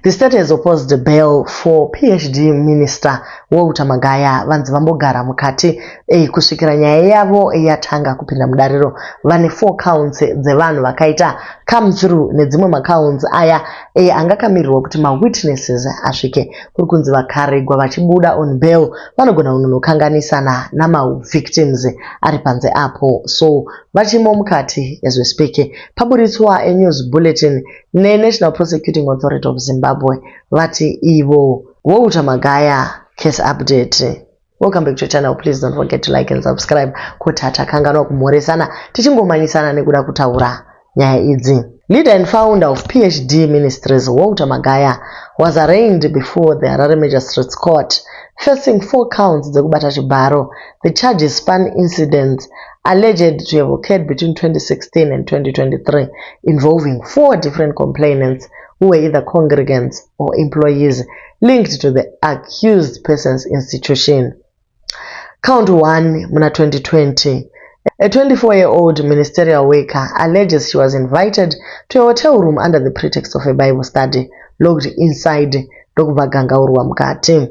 The state has opposed bail for PhD Minister Walter Magaya vanzi vambogara mukati kusvikira nyaya yavo yatanga kupinda mudariro. Vane four counts dzevanhu vakaita come through nedzimwe macounts aya angakamirirwa kuti mawitnesses asvike. Kuri kunzi vakaregwa vachibuda on bail vanogona kunonokanganisana namavictims ari panze apo. So vachimo mukati as we speak. Paburitswa a news bulletin neNational Prosecuting Authority of Zimbabwe vati ivo Walter Magaya case update. Welcome back to your channel. Please don't forget to like and subscribe. Kuti hatakanganwa kumhoresana tichingomanyisana nekuda kutaura nyaya idzi. Leader and founder of PhD Ministries, Walter Magaya, was arraigned before the Harare Magistrates Court, facing four counts dzekubata chibharo. The charges span incidents alleged to have occurred between 2016 and 2023, involving four different complainants who were either congregants or employees linked to the accused person's institution. Count 1 muna 2020. A 24-year-old ministerial worker alleges she was invited to a hotel room under the pretext of a Bible study, locked inside ndokubva gangaurwa mukati.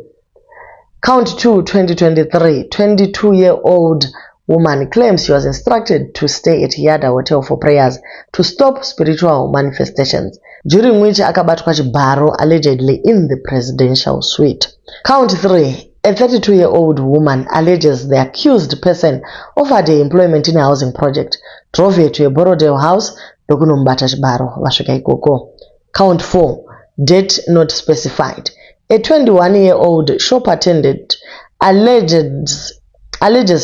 Count 2 2023. 22-year-old woman claims she was instructed to stay at Yada Hotel for prayers to stop spiritual manifestations, during which akabatwa chibharo allegedly in the presidential suite. Count 3. A 32-year-old woman alleges the accused person offered her employment in a housing project, drove her to a Borrowdale house, ndokunomubata chibharo vasvika ikoko. Count 4. Date not specified. A 21-year-old shop attendant alleges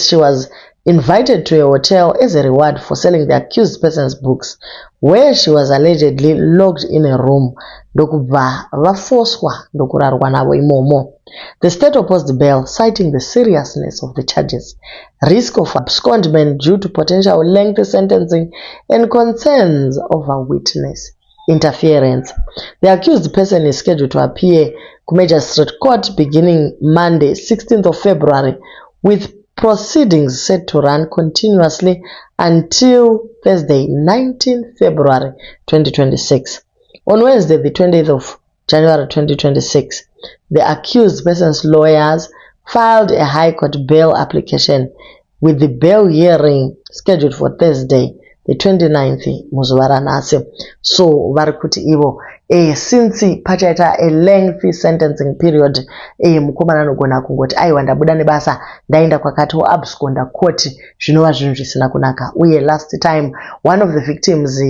she was invited to a hotel as a reward for selling the accused person's books, where she was allegedly locked in a room ndokubva vafoswa ndokurarwa navo imomo. The state opposed bail, citing the seriousness of the charges, risk of abscondment due to potential lengthy sentencing, and concerns over witness interference. The accused person is scheduled to appear kumagistrate court beginning Monday, 16th of February, with proceedings set to run continuously until Thursday, 19 February 2026. On Wednesday, the 20th of January 2026, the accused person's lawyers filed a High Court bail application, with the bail hearing scheduled for Thursday, the 29th muzuva ranhasi. So vari kuti ivo since pachaita a lengthy sentencing period, mukomana anogona kungoti aiwa, ndabuda nebasa, ndaenda kwakati, woabsconda court, zvinova zvinhu zvisina kunaka. Uye last time one of the victims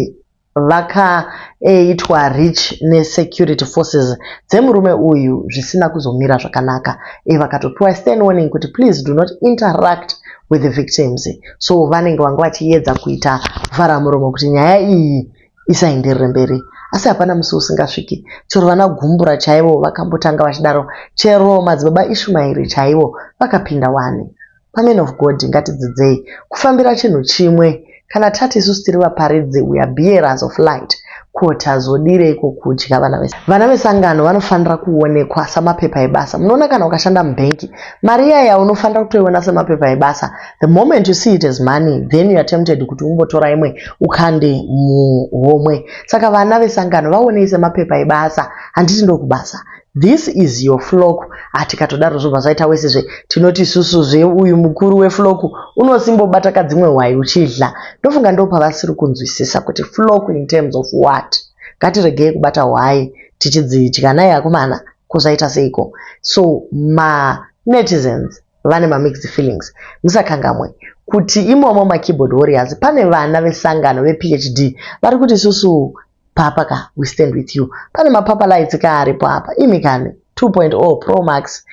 vakaitwa reach nesecurity forces dzemurume uyu zvisina kuzomira zvakanaka. Vakatopiwa stern warning kuti please do not interact with the victims. So vanenge vanga vachiedza kuita vhara muromo kuti nyaya iyi isaenderere mberi, asi hapana musi usingasviki. Chero vana Gumbura chaivo vakambotanga vachidaro, chero madzibaba Ishumairi chaivo vakapinda wani. Paman of God, ngatidzidzei kufambira chinhu chimwe. Kana tati isusu tiri vaparidzi, we are bearers of light, ko tazodireiko kudya vana? Vana vesangano vanofanira kuonekwa samapepa ebasa. Munoona, kana ukashanda mubhengi, mari iyaya unofanira kutoiona semapepa ebasa. The moment you see it as money, then you are tempted kuti umbotora imwe ukande muhomwe. Saka vana vesangano vaonei semapepa ebasa. Handiti ndokubasa? This is your flock. Hatikatodaro zvobva zvaita wesizve. Tinoti isusuzve uyu mukuru weflock unosimbobata kadzimwe hwai uchidya. Ndofunga ndo pavasiri kunzwisisa kuti flock in terms of what. Ngatiregei kubata hwai tichidzidya naye akomana, kuzvaita seiko? So manetizens vane mamixed feelings. Musakangamwe kuti imomo makeyboard warriors pane vana vesangano vePHD vari kuti isusu papa ka, we stand with you. Pane mapapa lights ka aripo apa imi kani 2.0 Pro Max.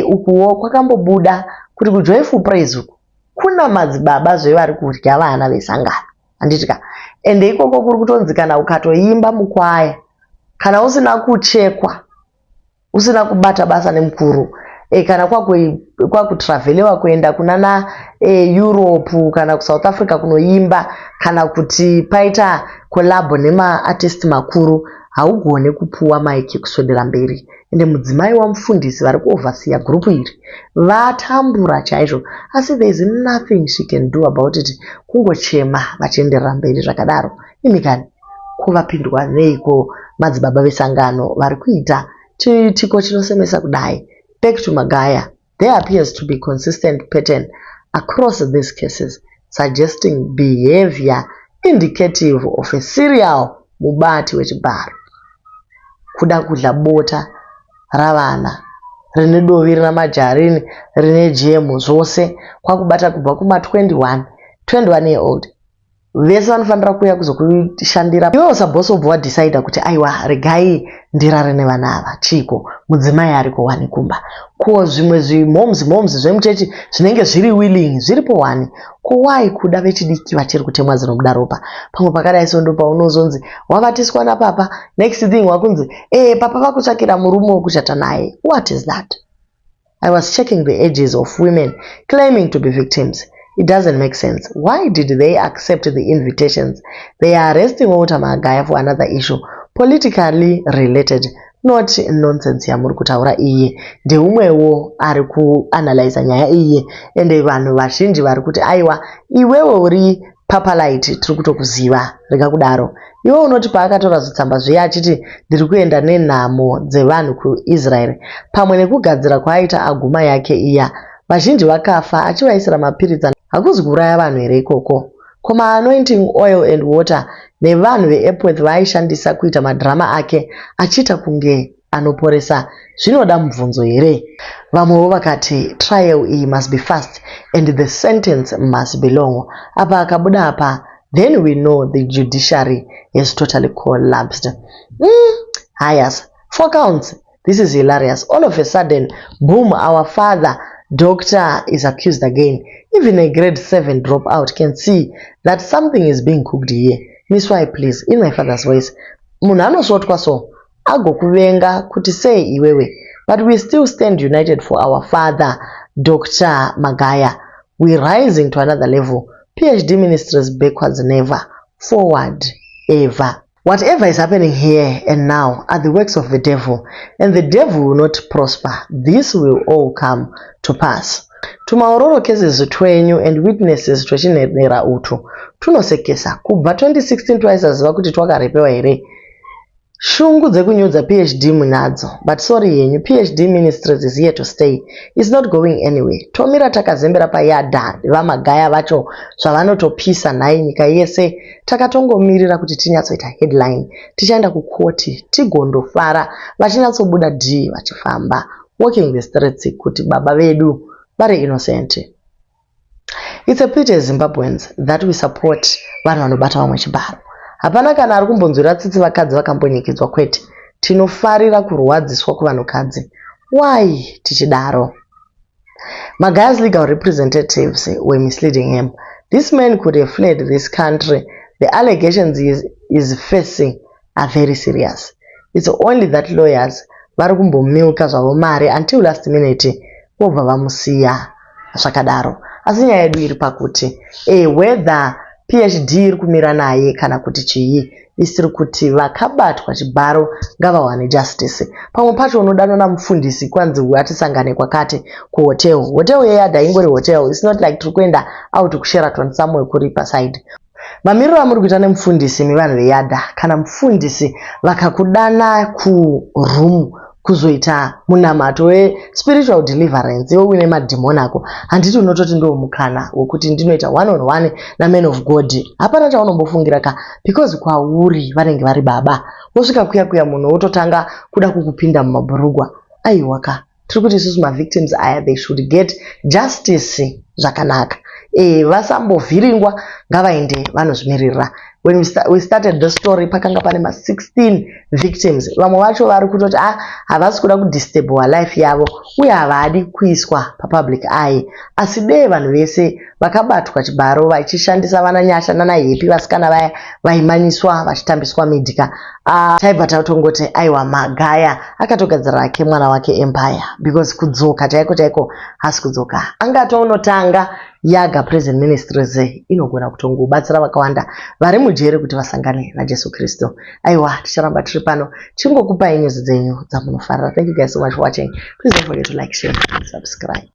Ukuwo kwakambobuda kuti kuJoyful Praise uku kuna madzibaba zvevari kudya vana vesangano, handiti ka? Ende ikoko kuri kutonzi kana ukatoimba mukwaya, kana usina kuchekwa, usina kubata basa nemukuru, kana kwakutravhelewa kuenda kunana Europe kana kuSouth Africa kunoimba, kana kuti paita collabo nemaartist makuru, haugone kupuwa maiki kuswedera mberi. Ende mudzimai wamufundisi vari kuoverseer gurupu iri vatambura chaizvo, asi there is nothing she can do about it, kungochema vachienderera mberi zvakadaro. Imi kani, kuvapindwa neiko? madzibaba vesangano vari kuita chiitiko chinosemesa kudai. Back to Magaya, there appears to be consistent pattern across these cases suggesting behavior indicative of a serial mubati wechibharo. Kuda kudya bota ravana rine dovi, rina majarini, rine jemu, zvose kwakubata kubva kuma21 21 year old. Vese vanofanira kuuya kuzokushandira iwewo sabhosi, wobva wadhisaidha kuti aiwa, regai ndirare nevana ava. Chiko mudzimai ariko wani kumba? Ko zvimwe zvimoms moms zvemuchechi zvinenge zviri willing zviripo wani? Ko wai kuda vechidiki vachiri kutemwa dzinobuda ropa? Pamwe pakadai so ndo paunozonzi wavatiswa napapa. Next thing wakunzi ee, papa vakutsvakira murume wekuchata naye. What is that? I was checking the ages of women claiming to be victims. It doesn't make sense. Why did they accept the invitations? They are arresting Walter Magaya for another issue, politically related, not nonsense yamuri kutaura iye. Ndeumwewo ari kuanalyza nyaya iyi, ende vanhu vazhinji vari kuti aiwa, iwewe uri papalite, tiri kutokuziva, rega kudaro. Iwe unoti paakatora zvitsamba zviya achiti ndiri kuenda nenhamo dzevanhu kuIsraeri, pamwe nekugadzira kwaaita aguma yake iya, vazhinji vakafa achivaisira mapiritsi. Hakuzi kuuraya vanhu here ikoko? Ko maanointing oil and water nevanhu veEpworth vaaishandisa kuita madhirama ake achiita kunge anoporesa, zvinoda mubvunzo here? Vamwewo vakati trial iyi must be fast and the sentence must be long. Apa akabuda apa, then we know the judiciary has totally collapsed. Hayas, four counts. This is hilarious. All of a sudden, boom, our father doctor is accused again. Even a grade 7 dropout can see that something is being cooked here. Miswai please. In my father's voice, munhu anosvotwa so agokuvenga kuti sei iwewe, but we still stand united for our father Dr Magaya. We rising to another level. PhD Ministries, backwards never, forward ever. Whatever is happening here and now are the works of the devil, and the devil will not prosper. This will all come to pass. Tumaororo cases twenyu and witnesses twechinenera utu tunosekesa. Kubva 2016 twaisaziva kuti twakarepewa here? Shungu dzekunyudza PhD munadzo, but sorry yenyu. PhD Ministries is here to stay, is not going anywhere. Tomira takazembera payadha vamagaya vacho zvavanotopisa nhai nyika yese. Takatongomirira kuti tinyatsoita headline. Tichaenda kukoti tigondofara vachinyatsobuda d vachifamba, walking the streets, kuti baba vedu vari innocent. It's a pity as Zimbabweans that we support vanhu vanobata vamwe chibharo. Hapana kana ari kumbonzwira tsitsi vakadzi vakambonyikidzwa, kwete. Tinofarira kurwadziswa kuvanhukadzi. Why tichidaro? Magaya's legal representatives were misleading him. This man could have fled this country. The allegations he is facing are very serious. It's only that lawyers vari kumbomilka zvavo mari until last minute, vobva vamusiya zvakadaro. Asi nyaya yedu iri pakuti whether PhD iri kumira naye kana kuti chii, isiri kuti vakabatwa chibharo ngavawane justice. Pamwe pacho unodanwa namufundisi, kwanzi atisangane kwakati kuhotel. Hotel yeyadha ingori hotel. It's not like tiri kuenda out kuSheraton, somewhere kuri paside. Mamiriro amuri kuita nemufundisi mevanhu veyadha, kana mufundisi vakakudana kuroom kuzoita munamato wespiritual deliverance, iwe uine madhimoni ako, handiti unototi ndo mukana wekuti ndinoita one on one naman of God? Hapana chaunombofungira ka, because kwauri vanenge vari baba. Wosvika kuya kuya, munhu wototanga kuda kukupinda mumabhurugwa. Aiwa ka, tiri kuti isusu mavictims aya, they should get justice zvakanaka. Vasambovhiringwa, ngavaende vanozvimiririra. When we started the story, pakanga pane ma16 victims. Vamwe vacho vari kutoti ah, havasi kuda kudisturbwa life yavo uye havadi kuiswa papublic eye. Asi dee vanhu vese vakabatwa chibharo vachishandisa vana Nyasha nanaHepi, vasikana vaya vaimanyiswa vachitambiswa midhika, taibva tatongoti aiwa, Magaya akatogadzira ake mwana wake empire, because kudzoka chaiko chaiko hasi kudzoka. Angatonotanga Yaga Prison Ministries, inogona kutongobatsira vakawanda vari mujeri kuti vasangane naJesu Kristu. Aiwa, ticharamba tiri pano tichingokupai news dzenyu dzamunofarira. Thank you guys so much for watching. Please don't forget to like, share and subscribe.